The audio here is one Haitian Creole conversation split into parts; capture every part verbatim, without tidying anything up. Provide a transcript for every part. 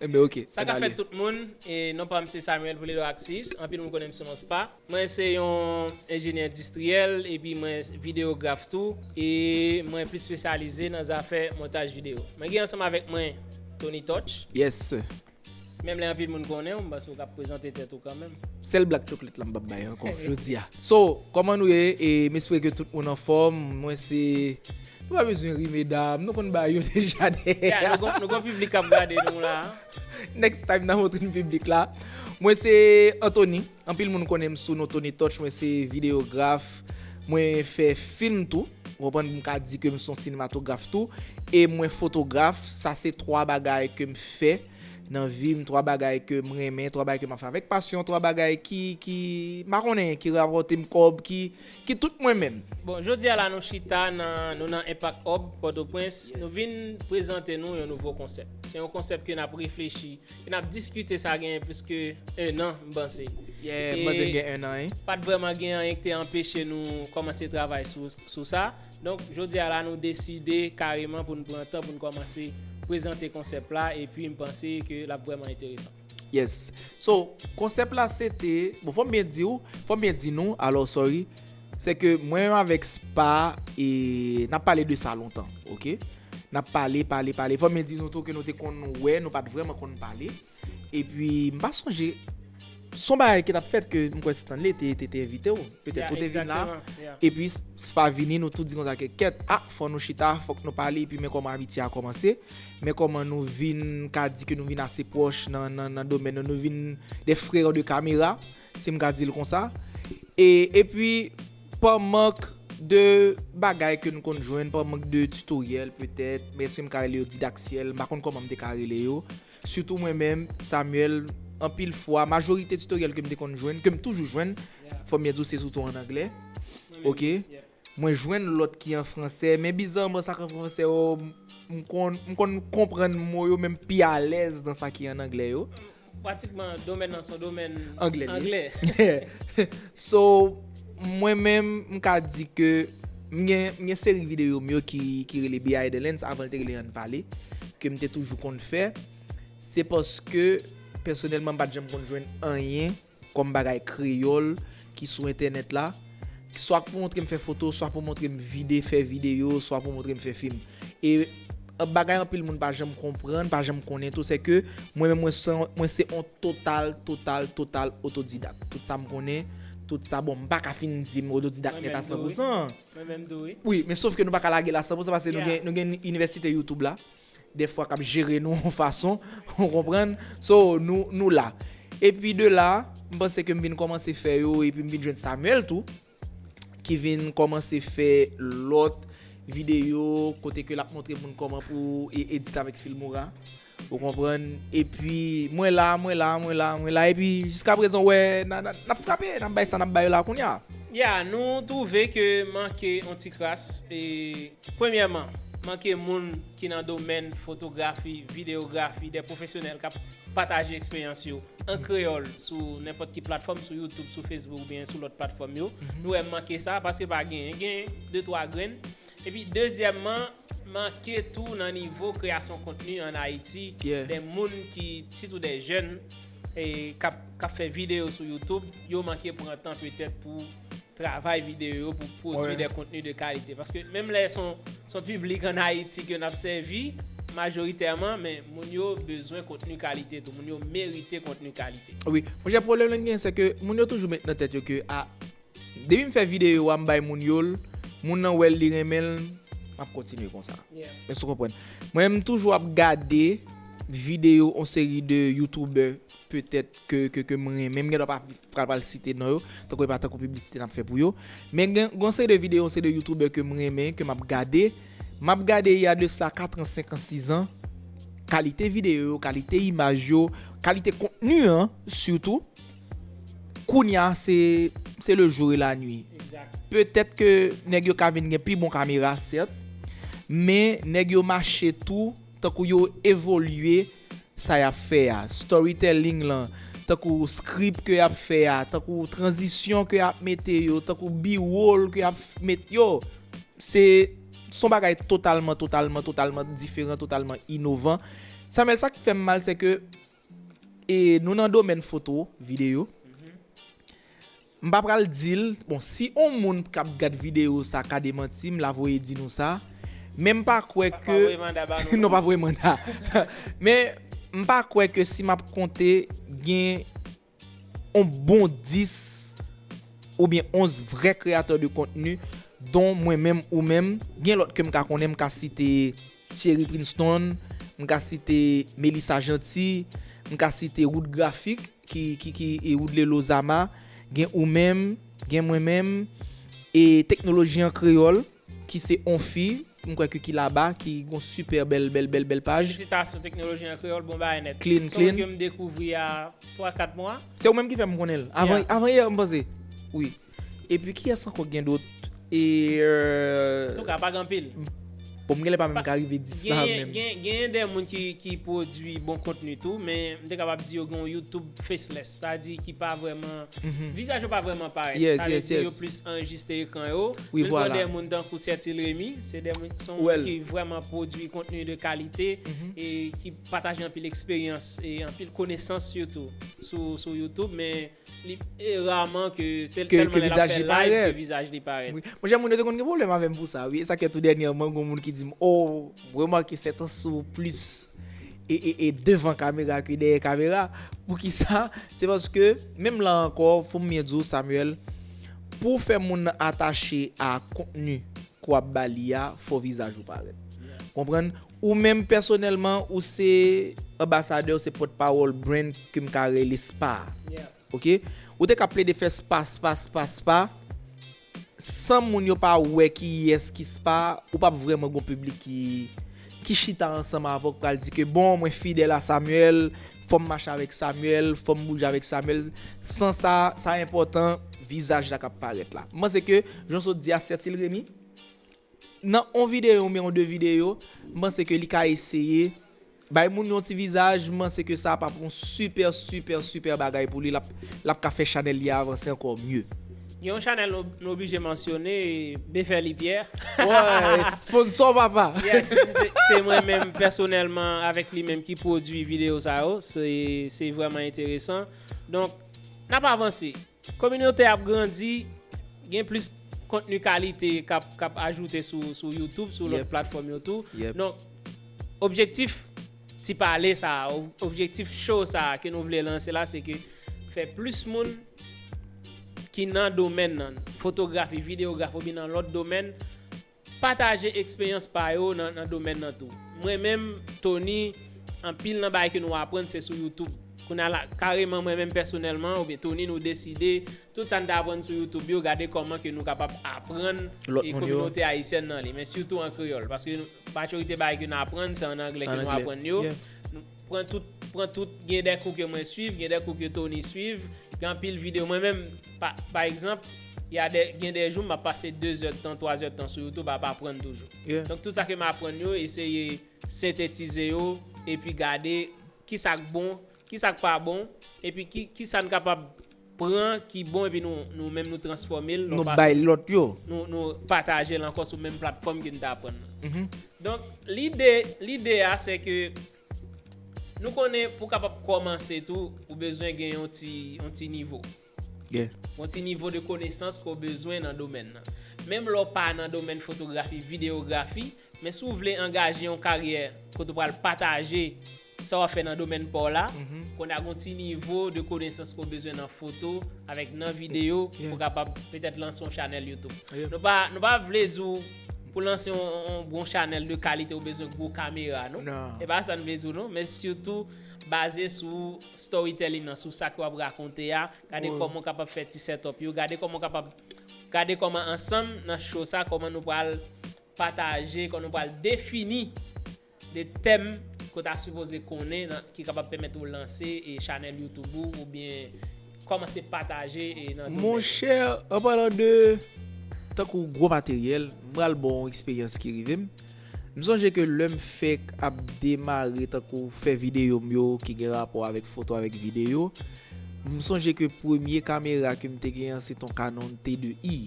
Enben, ok. Sa ka fèt tout moun, e non pa m se Samuel Poulidor Axis, anpil moun konnen m sou non Spa. Mwen se yon enjenyè endistriyèl, epi mwen videograf tou, e mwen plis espesyalize nan zafè montaj videyo. Mwen gen ansanm avèk mwen Tony Touch. Yes, sir. Menm lè anpil moun konnen w, m panse w ka prezante tèt ou kanmenm. Sèl black chocolate la m p ap bay ankò jodi a. So, kòman nou ye? E m espere ke tout moun anfòm. Mwen se Nou pa bezwen ri, medam. Nou konn bagay yo deja dèyè. Ya, nou gon, nou gon piblik k ap gade nou la. Next time, n a montre n piblik la. Mwen se Anthony. Anpil moun konnen m sou non Tony Touch. Mwen se videograf. Mwen fè fim tou. Ou konprann, m ka di ke m se yon sinematograf tou. E mwen fotograf. Sa se twa bagay ke m fè nan vi m, twa bagay ke m renmen, twa bagay ke m ap fè avèk pasyon, twa bagay ki, ki, m pa konnen, ki rapòte m kòb, ki, ki tout mwen menm. Bon, jodi a la nou chita nan, nou nan Impact Hub, Pòtoprens. Nou vin prezante nou yon nouvo konsèp. Se yon konsèp ke n ap reflechi, ke n ap diskite sa gen plis ke en an, m panse. Yeah, m panse gen en an, wi. Pa t vrèman gen anyen ki te anpeche nou kòmanse travay sou, sou sa. Donk, jodi a la, nou deside kareman pou n pran tan pou n kòmanse prezante konsèp la, epi m panse ke l ap vrèman enteresan. Yes. So, konsèp la se te, bon, fò m byen di w, fò m byen di nou, alò, sorry, se ke mwen menm avèk Spa, e, n ap pale de sa lontan, ok? N ap pale, pale, pale. Fò m byen di nou tou ke nou te konn wè, nou pa t vrèman konn pale. Epi, m pa sonje, s on bagay ki t ap fèt ke m kwè Stanley te, te, te envite w. Petèt ou te vin la. Epi, Spa vini, nou tou di konsa ke kèt, a, fò nou chita, fòk nou pale, epi men kòman amitye a kòmanse. Men kòman nou vin, ka di ke nou vin ase pwòch nan, nan, nan domèn nou, nou vin de frè de kamera, si m ka di l konsa. E, epi, pa mank de bagay ke n konn jwenn, pa mank de titoryèl petèt, men èske m ka rele yo didaktyèl, m pa konn kòman m te ka rele yo. Sitou mwen menm, Samuel, anpil fwa, majorite titoryèl ke m te konn jwenn, ke m toujou jwenn, fò m byen di w, se sitou an anglè. Ok? Mwen jwenn lòt ki an fransè, men bizarman sa k an fransè yo, m konn, m konn konprann mo yo, men m pi alèz nan sa ki an anglè yo. Pratikman, domèn nan se yon domèn anglè. So, mwen menm, m ka di ke m gen, m gen seri videyo m yo ki, ki rele Behind the Lens, avan l te rele Ann Pale, ke m te toujou konn fè. Se paske, pèsonèlman, m pa t janm konn jwenn anyen kòm bagay kreyòl ki sou entènèt la, swa pou montre m fè foto, swa pou montre m vide, fè videyo, swa pou montre m fè fim. E bagay anpil moun pa janm konprann, pa janm konnen tou, se ke mwen menm, mwen se, mwen se on total, total, total otodidak. Tout sa m konnen, tout sa, bon, m pa ka fin di m otodidak nèt a san pou san. Mwen menm tou, wi. Wi, men sof ke nou pa ka lage l a san pou san paske nou gen, nou gen inivèsite YouTube la. Dèfwa k ap jere nou yon fason, ou konprann? So, nou, nou la. Epi de la, m panse ke m vin kòmanse fè yo, epi m vin jwenn Samuel tou, ki vin kòmanse fè lòt videyo, kote ke l ap montre moun kòman pou e-, edit avèk Filmora. Ou konprann? Epi, mwen la, mwen la, mwen la, mwen la. Epi, jiska prezan, w wè, n a, n a, n ap frape, n ap bay sa, n ap bay la kounye a. Ya, nou twouve ke manke yon ti kras, e, premyèman, manke moun ki nan domèn fotografi, videyografi, de pwofesyonèl k ap pataje eksperyans yo an kreyòl sou nenpòt ki platfòm, sou YouTube, sou Facebook oubyen sou lòt platfòm yo. Nou wè manke sa, paske pa genyen, gen de twa grenn. Epi, dezyèmman, manke tou nan nivo kreyasyon kontni ann Ayiti, de moun ki, sitou de jèn, e, k ap, k ap fè videyo sou YouTube, yo manke pran tan petèt pou travay videyo yo, pou pwodui de kontni de kalite. Paske menm lè se yon, se yon piblik ann Ayiti ke n ap sèvi, majoritèman, men moun yo bezwen kontni kalite tou. Moun yo merite kontni kalite. Wi, monchè, pwoblèm lan gen, se ke moun yo toujou met nan tèt yo ke, a, depi m fè videyo a, m bay moun yo l, moun nan wè l, li renmen l, m ap kontinye konsa. Men si w konprann. Mwen, m toujou ap gade videyo yon seri de youtubè petèt ke, ke, ke m renmen. M gen dwa pa pral, pral site non yo, tankou e pa tankou piblisite n ap fè pou yo. Men gen, gen yon seri de videyo, yon seri de youtubè ke m renmen, ke m ap gade. M ap gade y a de cela kat an, senk an, sis an. Kalite videyo yo, kalite imaj yo, kalite kontni an, sitou. Kounye a, se, se le jour et la nuit. Petèt ke nèg yo ka vin gen pi bon kamera, sèt, men nèg yo mache tou, tankou yo evolye sa y ap fè a. Storytelling lan, tankou script ke y ap fè a, tankou tranzisyon ke y ap mete yo, tankou B-roll ke y ap met yo. Se, se yon bagay totalman, totalman, totalman diferan, totalman inovan. Samuel, sa k fè m mal, se ke e nou nan domèn foto, videyo. M pa pral di l, bon, si on moun k ap gad videyo sa ka demanti m, l a voye di nou sa. Men m pa kwè ke. Non, pa voye manda. Men m pa kwè ke si m ap konte, gen on bon dis oubyen onz vrè kreyatè de kontni, don mwen menm ou menm. Gen lòt ke m ka konnen, m ka site Thierry Princeton, m ka site Melissa Jeanty, m ka site Wood Graphic, ki, ki, ki, e Woodley Lozama, gen ou menm, gen mwen menm, e Teknoloji an Kreyòl, ki se on fi, m kwè ke ki laba, ki gon sipè bèl, bèl, bèl, bèl paj. Felisitasyon, Teknoloji an Kreyòl, bon bagay nèt. Clean, clean. Se yon moun ke m dekouvri a twa, kat mwa. Se ou menm ki fè m konnen l. Avan, avan yè, m panse. Wi. Epi kiyès ankò gen dòt? E, euh, Antouka, pa gen anpil. Bon, m genlè pa menm ka rive dis la menm. Gen, gen de moun ki, ki pwodui bon kontni tou, men m te kapab di yo gen yon YouTube faceless. Sa di ki pa vrèman, vizaj yo pa vrèman parèt. Sa vle di yo plis anrejistre ekran yo. Wi, vwala. Men gen de moun tankou Sertil Remy, se de moun, se yon moun ki vrèman pwodui kontni de kalite e ki pataje anpil eksperyans e anpil konesans sitou sou, sou YouTube, men li, e raman ke se sèlman lè l ap fè live ke vizaj li parèt. Wi. Monchè, moun yo te konn gen pwoblèm avè m pou sa, wi. E sa k fè tou dènyèman, gon moun ki di m, "Oh, m remake sèt an sou plis e, e, e devan kamera ke dèyè kamera." Poukisa? Se paske, menm la ankò, fò m byen di w, Samuel, pou w fè moun nan atache a kontni ke w ap ba li a, fò vizaj ou parèt. Konprann? Ou menm pèsonèlman, ou se anbasadè, ou se pòtpawòl brand ke m ka rele Spa. Ok? Ou te ka plede fè Spa, Spa, Spa, Spa, san moun yo pa wè kiyès ki Spa, ou p ap vrèman gon piblik ki, ki chita ansanm avè w, k pral di ke, "Bon, mwen fidèl a Samuel, fò m mache avèk Samuel, fò m bouje avèk Samuel." San sa, sa enpòtan, vizaj la k ap parèt la. M panse ke, jan w sot di a, Sertil Remy, nan on videyo oubyen on de videyo, m panse ke li ka eseye bay moun yon ti vizaj, m panse ke sa ap yon sipè, sipè, sipè bagay pou li. L ap, l ap ka fè chanèl li a avanse ankò mye. Gen yon chanèl nou, nou oblije mansyone, Beverly Pierre. Wè, sponsò papa. Yes, se, se mwen menm pèsonèlman avèk li menm ki pwodui videyo sa yo. Se, se vrèman enteresan. Donk, n ap avanse. Kominote ap grandi, gen plis kontni kalite k ap, k ap ajoute sou, sou YouTube, sou lòt platfòm yo tou. Donk, objektif ti pale sa a, ob-, objektif show sa a ke nou vle lanse la, se ke fè plis moun ki nan domèn nan, fotografi, videyografi oubyen nan lòt domèn, pataje eksperyans pa yo nan, nan domèn nan tou. Mwen menm, Tony, anpil nan bagay ke nou aprann se sou YouTube. Kounye a la, kareman mwen menm pèsonèlman, oubyen Tony, nou deside, tout sa n te aprann sou YouTube yo, gade kòman ke nou kapab aprann e kominote ayisyèn nan li, men sitou an kreyòl, paske nou, majorite bagay ke n aprann, se an anglè ke nou aprann yo. Nou pran tout, pran tout, gen de kou ke mwen swiv, gen de kou ke Tony swiv, gen anpil videyo. Mwen menm, pa, pa egzanp, y a de, gen de jou, m ap pase de zè tan, twa zè tan sou YouTube ap aprann toujou. Donk, tout sa ke m aprann yo, eseye sentetize yo, epi gade ki sa k bon, ki sa k pa bon, epi ki, ki sa n kapab pran ki bon, epi nou, nou menm nou transfòme l, nou bay lòt yo. Nou, nou pataje l ankò sou menm platfòm ke n te aprann nan. Donk, lide, lide a, se ke nou konnen pou w kapab kòmanse tou, ou bezwen gen yon ti, yon ti nivo. Yon ti nivo de konesans ke w bezwen nan domèn nan. Menm lè w pa nan domèn fotografi, videyografi, men si w vle angaje yon karyè kote w pral pataje sa w ap fè nan domèn pa w la, kounye a gen yon ti nivo de konesans ke w bezwen nan foto avèk nan videyo pou w kapab petèt lanse yon chanèl YouTube. Nou pa, nou pa vle di w pou lanse yon, yon bon chanèl de kalite, ou bezwen gwo kamera, non. E pa sa n vle di w, non. Men sitou baze sou storytelling nan, sou sa ke w ap rakonte a. Gade kòman w kapab fè ti setup yo. Gade kòman w kapab, gade kòman ansanm nan show sa, kòman nou pral pataje, kòman nou pral defini de tèm ke w ta sipoze konnen nan, ki kapab pèmèt ou lanse e chanèl YouTube ou, oubyen kòmanse pataje e nan domèn. Monchè, an palan de tankou gwo materyèl, m pral ba w yon eksperyans ki rive m. M sonje ke lè m fèk ap demare tankou fè videyo m yo ki gen rapò avèk foto, avèk videyo, m sonje ke premye kamera ke m te genyen an se t on Canon T de i.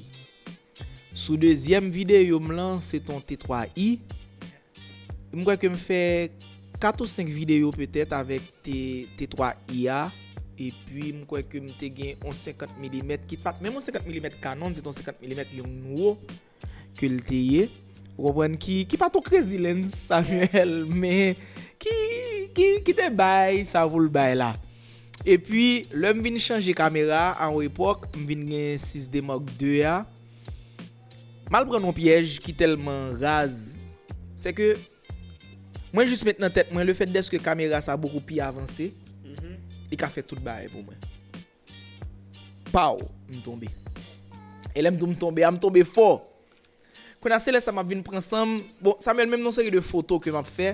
Sou dezyèm videyo m lan, se t on T twa i. M kwè ke m fè kat ou senk videyo petèt avèk T, T twa I a. Epi m kwè ke m te gen yon senkant milimèt ki pa t menm yon senkant milimèt Canon, se t yon senkant milimèt Yongnuo ke l te ye. Ou konprann? Ki, ki pa t yon crazy lens, Samuel, men ki, ki, ki te bay sa pou l bay la. Epi, lè m vin chanje kamera a yon epòk, m vin gen sis D Mark de a. M al pran yon pyèj ki tèlman raz. Se ke mwen jis met nan tèt mwen, lefèt dèske kamera sa bokou pi avanse, li ka fè tout bagay pou mwen. Paw, m tonbe. E lè m di w m tonbe a, m tonbe fò. Kounye a, se lè sa m ap vin pran san m. Bon, Samuel, menm nan yon seri de foto ke m ap fè,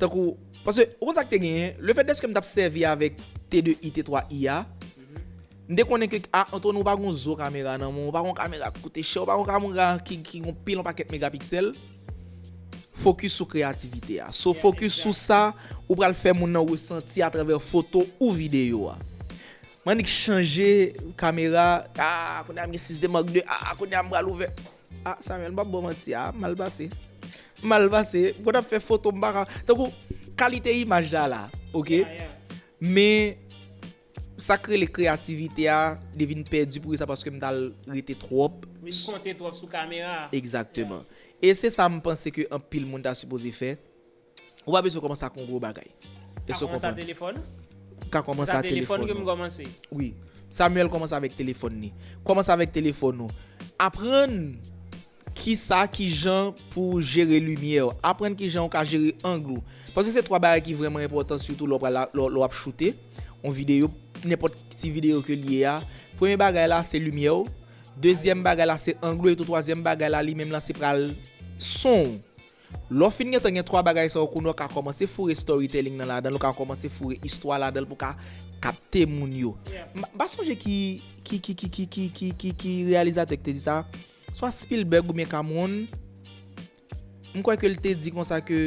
tankou, paske, ou konn sa k te genyen, lefèt dèske m t ap sèvi avèk T de I, T twa I a, m te konnen ke, a, Anthony, ou pa gon zo kamera nan men w, ou pa gon kamera ki koute chè, ou pa gon kamera ki, ki gon pil yon pakèt megapiksèl. Fokis sou kreyativite a. So, fokis sou sa, ou pral fè moun nan resanti atravè foto ou videyo a. M annik chanje kamera. Ah, kounye a m gen sis D Mark de. Ah, kounye a m pral ouvè. Ah, Samuel, m p ap ba w manti, ah, mal pase. Mal pase. M konn ap fè foto, m pa ka. Tankou, kalite imaj la la, oke? Men, sa k rele kreyativite a, li vin pèdi pou sa paske m t al rete twòp. Vin konte twòp sou kamera. Egzakteman. E se sa m panse ke anpil moun ta sipoze fè. Ou pa bezwen kòmanse ak yon gwo bagay. Èske w konprann? Ka kòmanse a telefòn. Ka kòmanse a telefòn ke m kòmanse. Wi. Samuel kòmanse avèk telefòn li. Kòmanse avèk telefòn ou. Aprann kisa, kijan pou jere limyè w. Aprann kijan w ka jere ang ou. Paske se twa bagay ki vrèman enpòtan, sitou lè w pral, lè w, lè w ap choute yon videyo, nenpòt ti videyo ke l ye a. Premye bagay la, se limyè w. Dezyèm bagay la, se ang ou. Epi tou twazyèm bagay la, li menm lan, se pral son w. Lè w fin gentan gen twa bagay sa yo, kounye a w ka kòmanse foure storytelling nan ladan l, ou ka kòmanse foure istwa ladan l pou w ka kapte moun yo. M, m pa sonje ki, ki, ki reyalizatè ki te di sa. Swa Spielberg oubyen Cameron. M kwè ke l te di konsa ke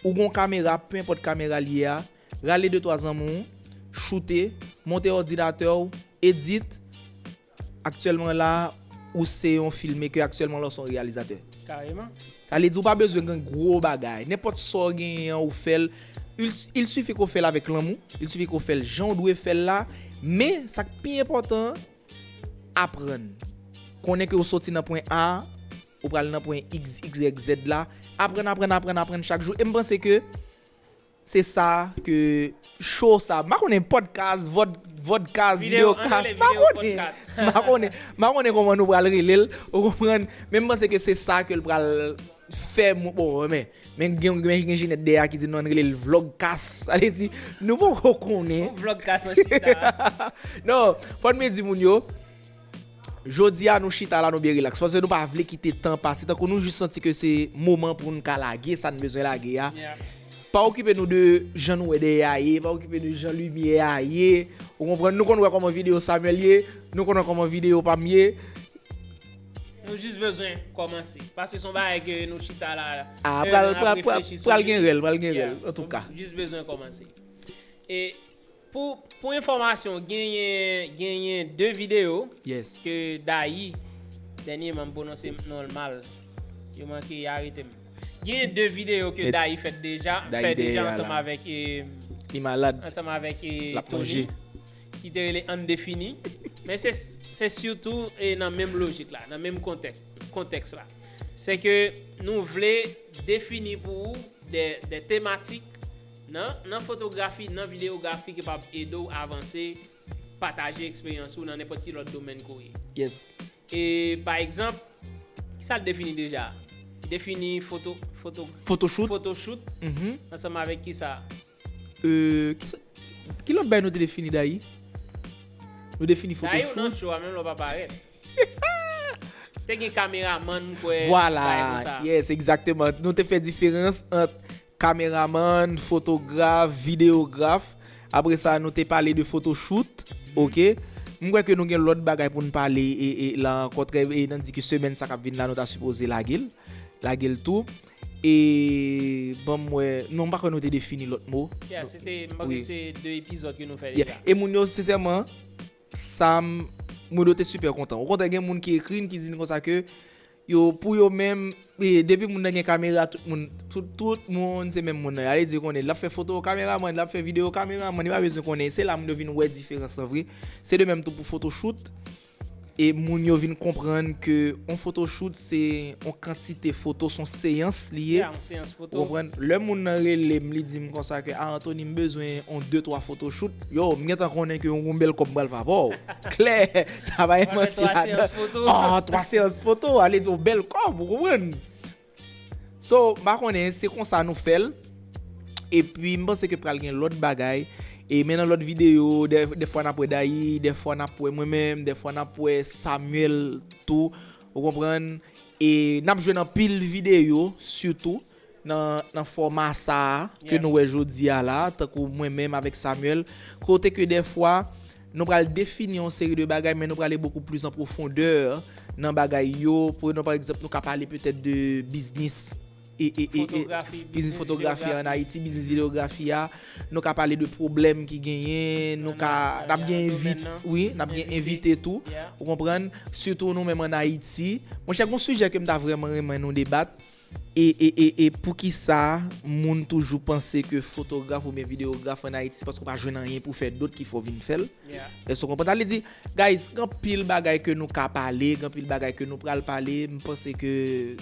ou gon kamera, pe enpòt kamera l ye a, rale de twa zanmi w, choute, monte òdinatè w, edit, aktyèlman la, ou se yon filmmaker, aktyèlman la, ou se yon reyalizatè. Kareman. Sa vle di, ou pa bezwen gen gwo bagay. Nenpòt sa w genyen an, ou fè l. Il, il suffit ke w fè l avèk lanmou. Il suffit ke w fè l jan w dwe fè l la. Men, sa k pi enpòtan an, aprann. Konnen ke w soti nan pwen A, ou pral nan pwen X, Y, Z la. Aprann, aprann, aprann, aprann chak jou. E m panse ke se sa ke show sa, m pa konnen podcast, vod-, vodcast, videocast, m pa konnen. M pa konnen. M pa konnen kòman nou pral rele l, ou konprann? Men m panse ke se sa ke l pral fè, bon, men, men gen, men gen Jeanette dèyè ki di non, n rele l vlogcast. Sa vle di, nou poko konnen. Yon vlogcast an chita. Non, fò n byen di moun yo, jodi a, nou chita la, nou byen rilaks. Paske nou pa vle kite tan pase. Tankou nou jis santi ke se moman pou n ka lage sa n bezwen lage a. Pa okipe nou de jan nou wè dèyè a ye, pa okipe de jan limyè a ye. Ou konprann? Nou konn wè kòman videyo Samuel ye, nou konn wè kòman videyo pa m ye. Nou jis bezwen kòmanse. Paske se yon bagay ke nou chita la. Ah, pral, pral, pral gen rèl, pral gen rèl, antouka. Jis bezwen kòmanse. E Pou, pou enfòmasyon, genyen, genyen de videyo ke Dayi, dènyèman m pwononse non l mal, yo manke arete m. Genyen de videyo ke Dayi fèt deja, fè deja ansanm avèk, e, li malad, ansanm avèk, e, Tony, ki te rele Ann Defini. Men se, se sitou, e, nan menm lojik la, nan menm kontèks, kontèks la. Se ke nou vle defini pou ou de, de tematik nan, nan fotografi, nan videyografi ki kapab ede w avanse, pataje eksperyans ou nan nenpòt ki lòt domèn ke w ye. Yes. E, pa egzanp, kisa l defini deja? Defini foto, foto, photoshoot. Photoshoot. Mhm. Ansanm avèk kisa? Euh, kisa, ki lòt bagay nou te defini, Dayi? Nou defini photoshoot. Dayi, ou nan show a, menm lè w pa parèt. Te gen kameramann, m kwè, bagay konsa. Vwala, yes, egzakteman. Nou te fè diferans ant kameramann, fotograf, videograf. Apre sa, nou te pale de photoshoot, oke? M kwè ke nou gen lòt bagay pou n pale, e, e, la ankò, trè, e, nan di ke semèn sa k ap vin la, nou ta sipoze lage l. Lage l tou. E, ban m wè, non, m pa kwè nou te defini lòt mo. Yeah, se te, m panse se de epizòd ke nou fè deja. E moun yo, sensèman, sa m, moun yo te sipè kontan. Okontrè, gen moun ki ekri n, ki di n konsa ke Yo, pou yo menm, e, depi moun nan gen kamera, tout moun, tout, tout moun se menm moun nan. Ale di konnen, l ap fè foto kameramann, l ap fè videyo kameramann, li pa bezwen konnen. Se la moun yo vin wè diferans lan vre. Se de menm tou pou photoshoot. E moun yo vin konprann ke yon photoshoot se yon kantite foto, se yon seyans li ye. Yeah, yon seyans Ou foto. konprann? Lè moun nan rele m, li di m konsa ke, "Ah, Anthony, m bezwen yon de twa photoshoot." Yo, m gentan konnen ke yon bèl kòb m pral fè avè w. Klè, sa pa gen Mwen fè manti twa ladan. seyans foto. Ah, twa seyans foto, ale di yon bèl kòb, ou konprann? So, m pa konnen, se konsa nou fè l. Epi, m panse ke pral gen lòt bagay. E men nan lòt videyo, dè, dèfwa n ap wè Dayi, dèfwa n ap wè mwen menm, dèfwa n ap wè Samuel tou. Ou konprann? E n ap jwenn anpil videyo, sitou nan, nan fòma sa a ke Yeah. nou wè jodi a la, tankou mwen menm avèk Samuel, kote ke dèfwa, nou pral defini yon seri de bagay, men nou prale bokou plis an pwofondè nan bagay yo. Pou nou, pa egzanp, nou ka pale petèt de biznis. E, e, e, e, Fotografi, biznis fotografi an Ayiti, biznis videyografi a. Nou ka pale de pwoblèm ki genyen, nou ka, n ap gen envit, wi, n ap gen envite tou. Ou konprann? Sitou nou menm an Ayiti. Monchè, gon sijè ke m ta vrèman renmen nou debat. E, e, e, e poukisa moun toujou panse ke fotograf oubyen videograf an Ayiti, se paske w pa jwenn anyen pou fè dòt ki fè w vin fè l? Èske w konprann? Sa vle di, guys, gen anpil bagay ke nou ka pale, gen anpil bagay ke nou pral pale. M panse ke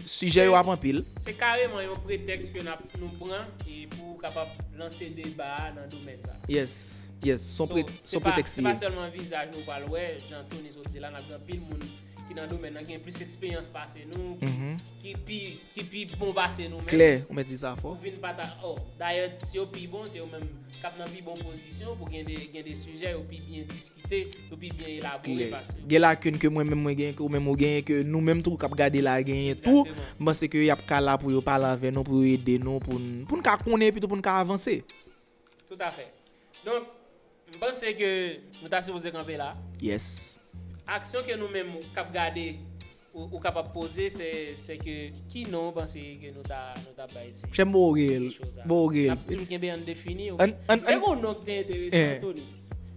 sijè yo ap anpil. Se kareman yon pretèks ke n ap nou pran e pou kapab lanse deba a nan domèn sa. Yes, yes. Se yon pre- se yon pretèks Se li pa ye. Sèlman vizaj nou pral wè, jan Tony sot di la, n ap gen anpil moun ki nan domèn nan, gen plis eksperyans pase nou, ki, Mhm. ki pi, ki pi bon pase nou menm. Klè, ou mèt di sa fò. Pou vin pataje. Oh, dayè, si yo pi bon, se yo menm k ap nan pi bon pozisyon pou gen de, gen de sijè yo pi byen diskite, yo pi byen elabore Klè. pase yo. Gen lakinn ke mwen menm mwen genyen, ke ou menm ou genyen, ke nou menm tou k ap gade la genyen tou. Egzakteman. M panse ke y ap ka la pou yo pale avè nou, pou yo ede nou, pou n, pou n ka konnen epi tou pou n ka avanse. Toutafè. Donk, m panse ke nou ta sipoze kanpe la. Yes. Aksyon ke nou menm k ap gade ou, ou kapab poze, se, se ke ki non w panse ke nou ta, nou ta bay ti Chè m bo reyèl. ti cho sa? Bo reyèl. N ap toujou kenbe an defini. An, an, Gen an, yon non ki te enteresan, Eh. Tony.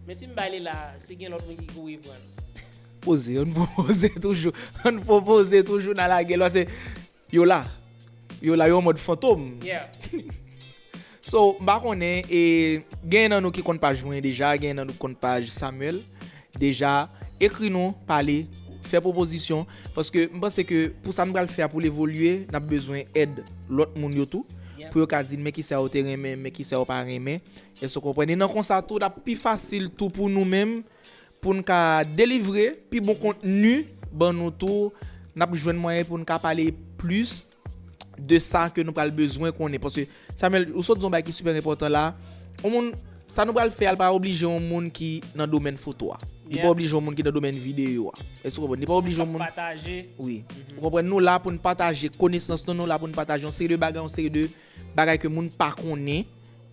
Men si m bay li la, si gen lòt moun ki kouri pran l. Poze, ann pwopoze toujou. Ann pwopoze toujou nan lagè l, paske yo la. Yo la, yo an mòd fantom. Yeah. So, m pa konnen, e, gen nan nou ki konn paj mwen deja, gen nan nou ki konn paj Samuel deja. Ekri nou, pale, fè pwopozisyon, paske m panse ke pou sa n pral fè a, pou l evolye, n ap bezwen èd lòt moun yo tou, Yeah. pou yo ka di n men kisa yo te renmen, men kisa yo pa renmen. Èske w konprann? E nan konsa tou, l ap pi fasil tou pou nou menm, pou n ka delivre pi bon kontni ban nou tou, n ap jwenn mwayen pou n ka pale plis de sa ke nou pral bezwen konnen. Paske, Samuel, ou sot di yon bagay ki sipè enpòtan la. Yon moun, sa nou pral fè a, l pa oblije yon moun ki nan domèn foto a. Li pa Yeah. oblije yon moun ki nan domèn videyo a. Èske w konprann? Li pa oblije yon moun. Pataje. Wi. Ou konprann? Nou la pou n pataje konesans nou, nou la pou n pataje yon seri de bagay, yon seri de bagay ke moun pa konnen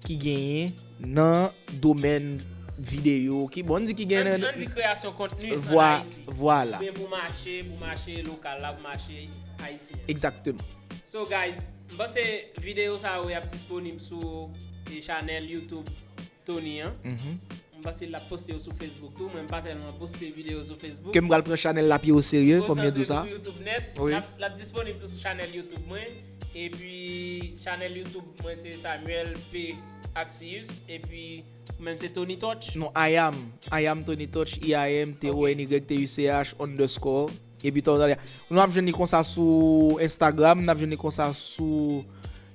ki genyen nan domèn videyo, ki, bon, n di ki An genyen di, nan an di kreyasyon kontni an Vwa-, Ayiti. vwala. Oubyen pou mache, pou mache lokal la, pou mache ayisyen. Egzakteman. So guys, m panse videyo sa yo y ap disponib sou e, chanèl YouTube Tony an. Mhm. M panse l ap poste yo sou Facebook tou, mwen m pa tèlman poste videyo sou Facebook. Ke m pral pran chanèl la pi o serye, fò m byen di w sa. Sou YouTube nèt, Wi. l ap, l ap disponib tou sou chanèl YouTube mwen. Epi chanèl YouTube mwen se Samuel P Axius. Epi ou menm se Tony Touch. Non, I am. I am Tony Touch, I A M T O N Y T U C H underscore. Epi Touch. Nou ap jwenn li konsa sou Instagram, n ap jwenn li konsa sou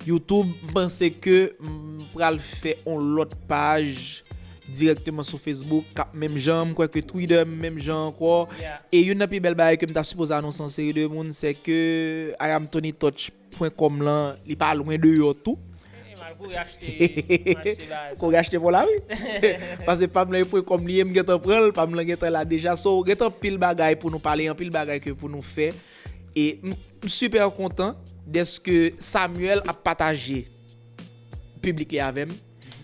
YouTube. M panse ke m pral fè on lòt paj dirèkteman sou Facebook, k ap menm jan, m kwè ke Twitter menm jan ankò. Yeah. E youn nan pi bèl bagay ke m ta sipoze anonse yon seri de moun, se ke I am Tony Touch pwen kòm lan, li pa lwen deyò tou. E, e m al kouri achte, m achte bagay sa. Kouri achte pou la, wi. Paske pa m lan e pwen kòm li ye, m gentan pran l, pa m lan gentan la deja. So, gentan anpil bagay pou nou pale, anpil bagay ke pou nou fè. E m, m sipè kontan dèske Samuel ap pataje piblik li avè m.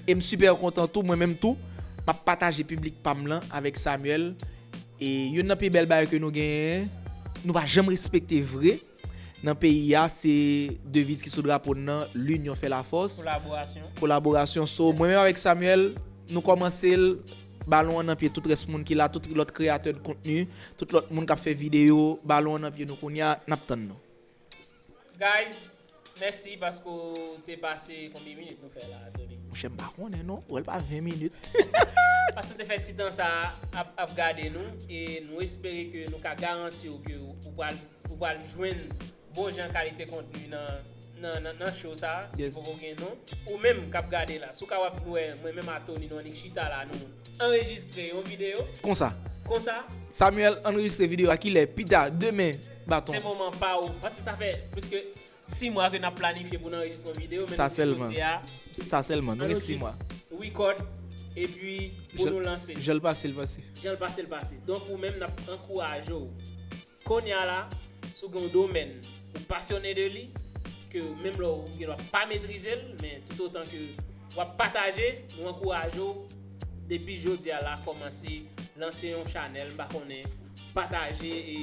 E m sipè kontan tou, mwen menm tou, m ap pataje piblik pa m lan avèk Samuel. E youn nan pi bèl bagay ke nou genyen, nou pa janm respekte vre nan peyi a, se deviz ki sou drapo n nan, l'union fait la force. Kolaborasyon. Kolaborasyon. So, mwen menm avèk Samuel, nou kòmanse l, balon an nan pye tout rès moun ki la, tout lòt kreyatè de kontni, tout lòt moun k ap fè videyo, balon an nan pye nou kounye a, n ap tann nou. Guys, mèsi paske w te pase, konbyen minit nou fè la, Tony? Monchè, m pa konnen non. Wè, l pa ven minit. Paske w te fè ti tan sa ap, ap gade nou, e nou espere ke nou ka garanti w ke ou pral, ou pral jwenn bon jan kalite kontni nan, nan, nan, nan show sa a, ki poko gen non. Ou menm k ap gade la, si w ka wè, mwen menm a Tony, nou annik chita la, nou anrejistre yon videyo. Konsa. Konsa. Samuel anrejistre videyo a kilè? Pita, demen, baton. Se moman pa w. Paske sa fè pliske sis mwa ke n ap planifye pou n anrejistre yon videyo, men sa nou di sèlman. Jodi a, sa sèlman, nou gen sis mwa. Record, epi pou nou lanse. Jan l pase, l pase. Jan l pase, l pase. Donk, ou menm, n ap ankouraje w. Kounye a la, si w gen yon domèn ou pasyone de li, ke menm lè w gen dwa pa metrize l, men toutotan ke w ap pataje, nou ankouraje w depi jodi a la, kòmanse lanse yon chanèl, m pa konnen, pataje e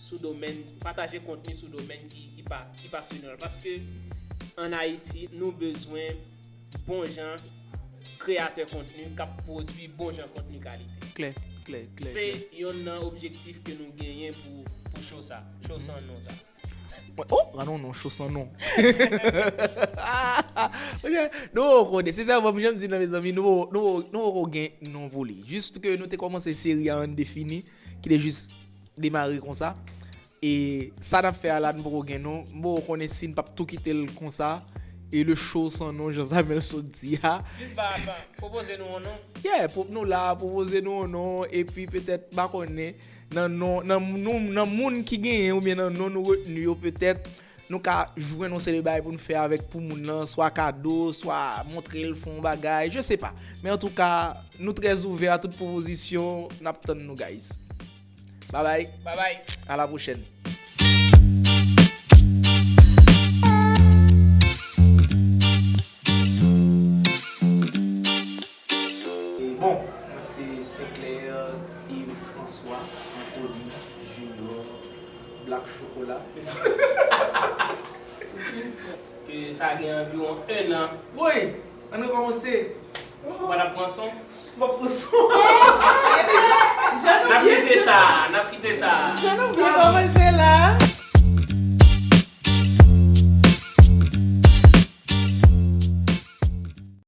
sou domèn, pataje kontni sou domèn ki, ki pa, ki pasyone w. Paske ann Ayiti, nou bezwen bon jan kreyatè kontni k ap pwodui bon jan kontni kalite. Klè, klè, klè, klè. Se yonn nan objektif ke nou genyen pou, pou show sa, show san non sa. Mwen, oh, gade yon non, show san non. Ok, nou poko konnen. Se sa, mwen, jan m di nan, mezanmi, nou, nou, nou poko gen non pou li. Jis ke nou te kòmanse seri a Ann Defini, ki te jis demare konsa. E sa n ap fè a la, nou poko gen non. M poko konnen si n p ap tou kite l konsa. E le show san non, jan Samuel sot di a. Jis ba, ba, pwopoze nou yon non. Yeah, pou nou la, pwopoze nou yon non. Epi petèt, m pa konnen, nan non, nan nou, nan moun ki genyen oubyen nan non nou retni yo, petèt, nou ka jwenn yon seri de bagay pou n fè avèk pou moun lan, swa kado, swa montre l fè yon bagay, je sais pas. Men antouka, nou trè ouvè a tout pwopozisyon, n ap tann nou, guys. Bye bye. Bye bye. À la prochaine. Bon, mwen se Sinclair Yves François Anthony Junior Black Chocolat. Ke sa gen anviwon enn an. Woy! Ann rekòmanse. Ou pa t ap pran son? M ap pran son. N ap kite sa, n ap kite sa. Jan nou byen kòmanse.